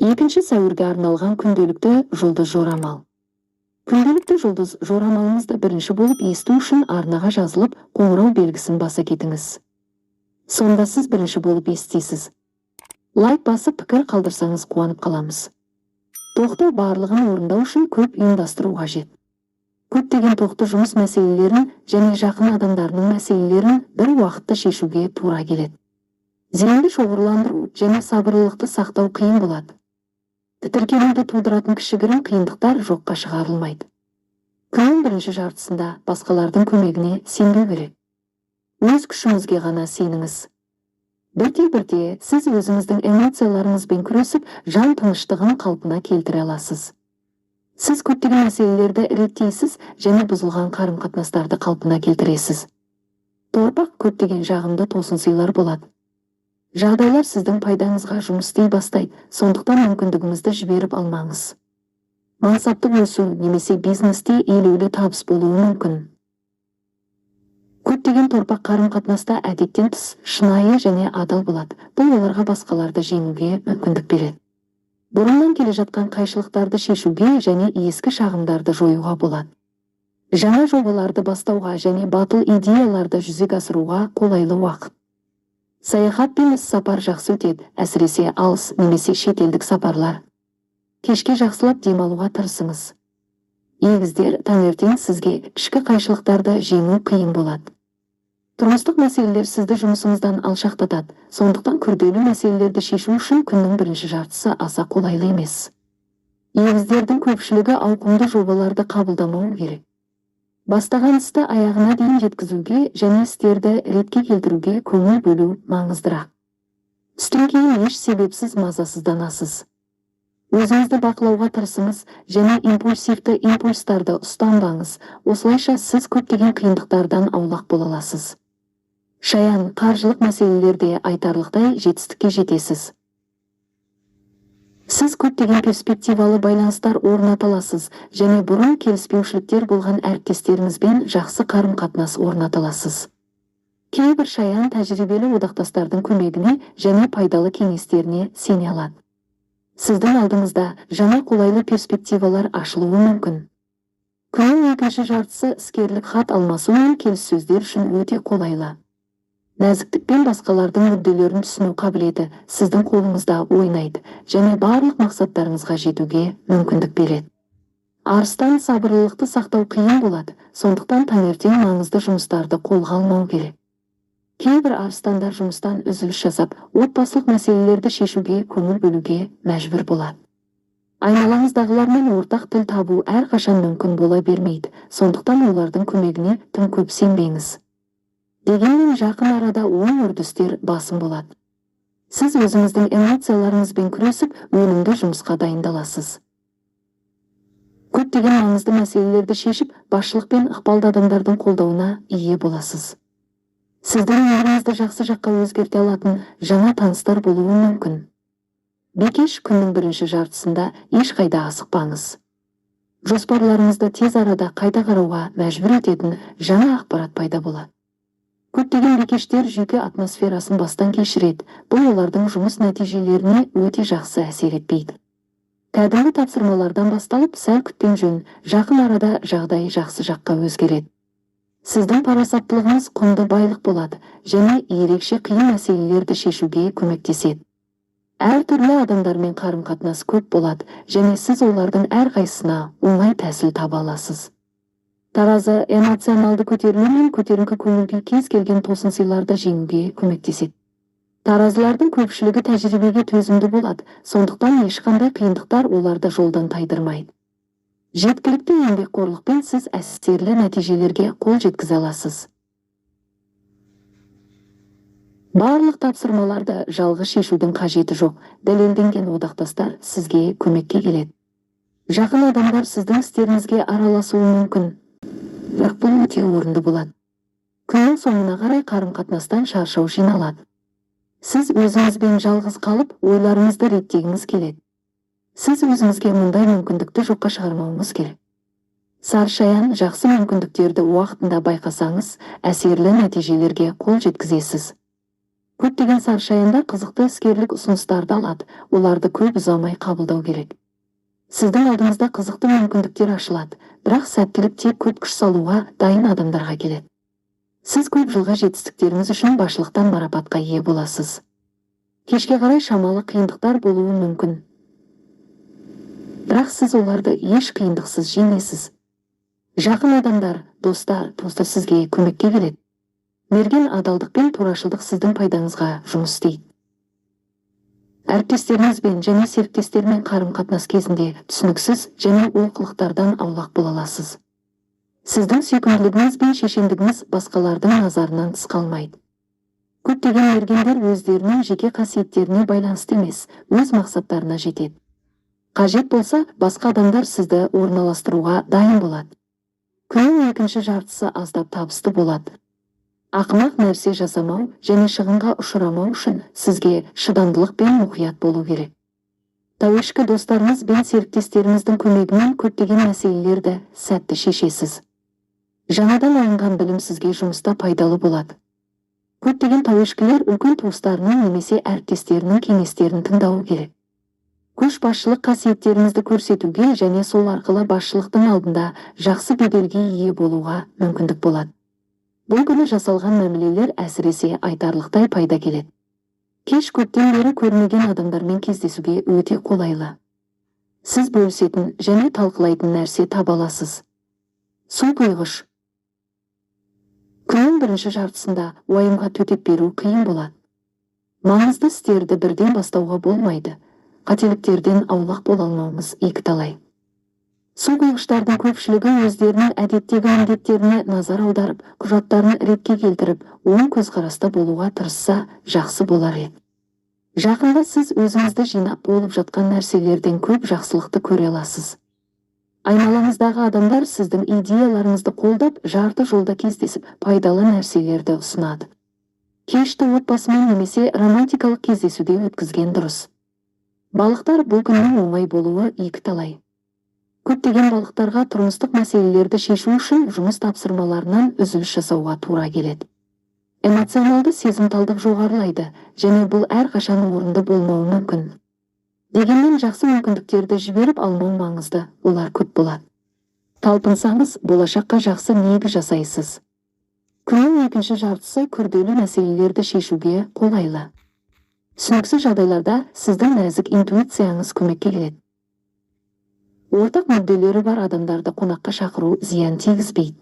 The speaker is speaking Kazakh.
2 сәуірге арналған күнделікті жұлдыз жорамал. Күнделікті жұлдыз жорамалыңызды бірінші болып есту үшін арнаға жазылып, қоңырау белгісін баса кетіңіз. Сонда сіз бірінші болып естисіз. Лайк басып, пікір қалдырсаңыз, қуанып қаламыз. Тоқты барлығын орындау үшін көп ұйымдастыру қажет. Көптеген тоқты жұмыс мәселелерін және жақын адамдарының мәселелерін бір уақытта шешуге тура келеді. Зейінді шоғырландыру және сабырлылықты сақтау қиын болады. Тітіркенуді тудыратын кішігірім қиындықтар жоққа шығарылмайды. Күннің бірінші жартысында басқалардың көмегіне сенбеу керек. Өз күшіңізге ғана сеніңіз. Бірте-бірте сіз өзіңіздің эмоцияларыңызбен күресіп, жан тыныштығын қалпына келтіре аласыз. Сіз көптеген мәселелерді реттейсіз және бұзылған қарым-қатынастарды қалпына келтіресіз. Торпақ көптеген жағымды тосынсыйлар болады. Жағдайлар сіздің пайдаңызға жұмыс істей бастайды, сондықтан мүмкіндігіңізді жіберіп алмаңыз. Мансаптық өсу немесе бизнесте елеулі табыс болуы мүмкін. Көптеген торпақ қарым-қатынаста әдеттен тыс шынайы және адал болады. Бұл оларға басқаларды жеңуге мүмкіндік береді. Бұрыннан келе жатқан қайшылықтарды шешуге және ескі шағымдарды жоюға болады. Жаңа жобаларды бастауға және батыл идеяларды жүзеге асыруға қолайлы уақыт. Саяхат пен іс-сапар жақсы өтеді, әсіресе алыс немесе шетелдік сапарлар. Кешке жақсылап демалуға тырысыңыз. Егіздер, таңертең сізге ішкі қайшылықтарды жеңу қиын болады. Тұрмыстық мәселелер сізді жұмысыңыздан алшақтатады, сондықтан күрделі мәселелерді шешу үшін күннің бірінші жартысы аса қолайлы емес. Егіздердің көпшілігі ауқымды жобаларды қабылдамауы керек. Бастаған істі аяғына дейін жеткізуге және істерді ретке келтіруге көңіл бөлу маңыздырақ. Түстен кейін еш себепсіз мазасызданасыз. Өзіңізді бақылауға тырысыңыз және импульсивті импульстарды ұстанбаңыз. Осылайша сіз көптеген қиындықтардан аулақ бола аласыз. Шаян, қаржылық мәселелерде айтарлықтай жетістікке жетесіз. Сіз көптеген перспективалы байланыстар орната аласыз және бұрын келіспеушіліктер болған әріптестеріңізбен жақсы қарым-қатынас орната аласыз. Кейбір шаян тәжірибелі одақтастардың көмегіне және пайдалы кеңестеріне сене алады. Сіздің алдыңызда жаңа қолайлы перспективалар ашылуы мүмкін. Күннің екінші жартысы іскерлік хат алмасу мен келіссөздер үшін өте қолайлы. Нәзіктік пен басқалардың мүдделерін түсіну қабілеті сіздің қолыңызда ойнайды және барлық мақсаттарыңызға жетуге мүмкіндік береді. Арыстан, сабырлылықты сақтау қиын болады, сондықтан таңертең маңызды жұмыстарды қолға алмау керек. Кейбір арыстандар жұмыстан үзіліс жасап, отбасылық мәселелерді шешуге көңіл бөлуге мәжбүр болады. Айналаңыздағылармен ортақ тіл табу әрқашан мүмкін бола бермейді, сондықтан олардың көмегіне тым көп сенбеңіз. Дегенмен жақын арада оң үрдістер басым болады. Сіз өзіңіздің эмоцияларыңызбен күресіп, өнімді жұмысқа дайындаласыз. Көптеген маңызды мәселелерді шешіп, басшылық пен ықпалды адамдардың қолдауына ие боласыз. Сіздің өміріңізді жақсы жаққа өзгерте алатын жаңа таныстар болуы мүмкін. Бикеш, күннің бірінші жартысында ешқайда асықпаңыз. Жоспарларыңызды тез арада қайта қарауға мәжбүр ететін жаңа ақпарат пайда болады. Көптеген бикештер жүйке атмосферасын бастан кешіреді. Бұл олардың жұмыс нәтижелеріне өте жақсы әсер етпейді. Кәдімгі тапсырмалардан басталып, сәл күткен жөн, жақын арада жағдай жақсы жаққа өзгереді. Сіздің парасаттылығыңыз құнды байлық болады және ерекше қиын мәселелерді шешуге көмектеседі. Әртүрлі адамдармен қарым-қатынас көп болады және сіз олардың әрқайсысына оңай тәсіл таба аласыз. Таразы, эмоционалды көтерілу мен көтеріңкі көңіл күй кез келген тосынсыйларды жеңуге көмектеседі. Таразылардың көпшілігі тәжірибеге төзімді болады, сондықтан ешқандай қиындықтар оларды жолдан тайдырмайды. Жеткілікті еңбекқорлықпен сіз әсерлі нәтижелерге қол жеткізе аласыз. Барлық тапсырмаларды жалғыз шешудің қажеті жоқ, дәлелденген одақтастар сізге көмекке келеді. Жақын адамдар сіздің істеріңізге араласуы мүмкін, бірақ бұл өте орынды болады. Күннің соңына қарай қарым-қатынастан шаршау жиналады. Сіз өзіңізбен жалғыз қалып, ойларыңызды реттегіңіз келеді. Сіз өзіңізге мұндай мүмкіндікті жоққа шығармауыңыз керек. Саршаян, жақсы мүмкіндіктерді уақытында байқасаңыз, әсерлі нәтижелерге қол жеткізесіз. Көптеген сарышаяндар қызықты іскерлік ұсыныстарды алады, оларды көп ұзамай қабылдау керек. Сіздің алдыңызда қызықты мүмкіндіктер ашылады, бірақ сәттілік тек көп күш салуға дайын адамдарға келеді. Сіз көп жылға жетістіктеріңіз үшін басшылықтан марапатқа ие боласыз. Кешке қарай шамалы қиындықтар болуы мүмкін. Бірақ сіз оларды еш қиындықсыз жеңесіз. Жақын адамдар, достар, туыстар сізге көмекке келеді. Мерген адалдық пен турашылдық сіздің пайдаңызға жұмыс істейді. Әріптестеріңізбен және серіктестермен қарым-қатынас кезінде түсініксіз және олқылықтардан аулақ бола аласыз. Сіздің сүйкімділігіңіз бен шешендігіңіз басқалардың назарынан тыс қалмайды. Көптеген мергендер өздерінің жеке қасиеттеріне байланысты емес, өз мақсаттарына жетеді. Қажет болса, басқа адамдар сізді орналастыруға дайын болады. Күннің екінші жартысы аздап табысты болады. Ақымақ нәрсе жасамау және шығынға ұшырамау үшін сізге шыдамдылық пен мұқият болу керек. Тауешкі достарыңыз бен серіктестеріңіздің көмегімен көптеген мәселелерді сәтті шешесіз. Жаңадан алынған білім сізге жұмыста пайдалы болады. Көптеген тауешкілер үлкен туыстарының немесе әріптестерінің кеңестерін тыңдауы керек. Көшбасшылық қасиеттеріңізді көрсетуге және сол арқылы басшылықтың алдында жақсы беделге ие болуға мүмкіндік болады. Бұл күні жасалған мәмілелер әсіресе айтарлықтай пайда келеді. Кеш көптен бері көрмеген адамдармен кездесуге өте қолайлы. Сіз бөлісетін және талқылайтын нәрсе таба аласыз. Су құйғыш. Күннің бірінші жартысында уайымға төтеп беру қиын болады. Маңызды істерді бірден бастауға болмайды. Қателіктерден аулақ бола алмауымыз екіталай. Су құйғыштардың көпшілігі өздерінің әдеттегі міндеттеріне назар аударып, құжаттарын ретке келтіріп, оң көзқараста болуға тырысса, жақсы болар еді. Жақында сіз өзіңізді жинап болып жатқан нәрселерден көп жақсылықты көре аласыз. Айналаңыздағы адамдар сіздің идеяларыңызды қолдап, жарты жолда кездесіп, пайдалы нәрселерді ұсынады. Кешті отбасымен немесе романтикалық кездесуде өткізген дұрыс. Балықтар, бұл күннің оңай болуы екіталай. Көптеген балықтарға тұрмыстық мәселелерді шешу үшін жұмыс тапсырмаларынан үзіліс жасауға тура келеді. Эмоционалды сезімталдық жоғарылайды және бұл әрқашан орынды болмауы мүмкін. Дегенмен жақсы мүмкіндіктерді жіберіп алмау маңызды, олар көп болады. Талпынсаңыз, болашаққа жақсы негіз жасайсыз. Күннің екінші жартысы күрделі мәселелерді шешуге қолайлы. Түсініксіз жағдайларда сіздің нәзік интуицияңыз көмекке келеді. Ортақ мүдделері бар адамдарды қонаққа шақыру зиян тигізбейді.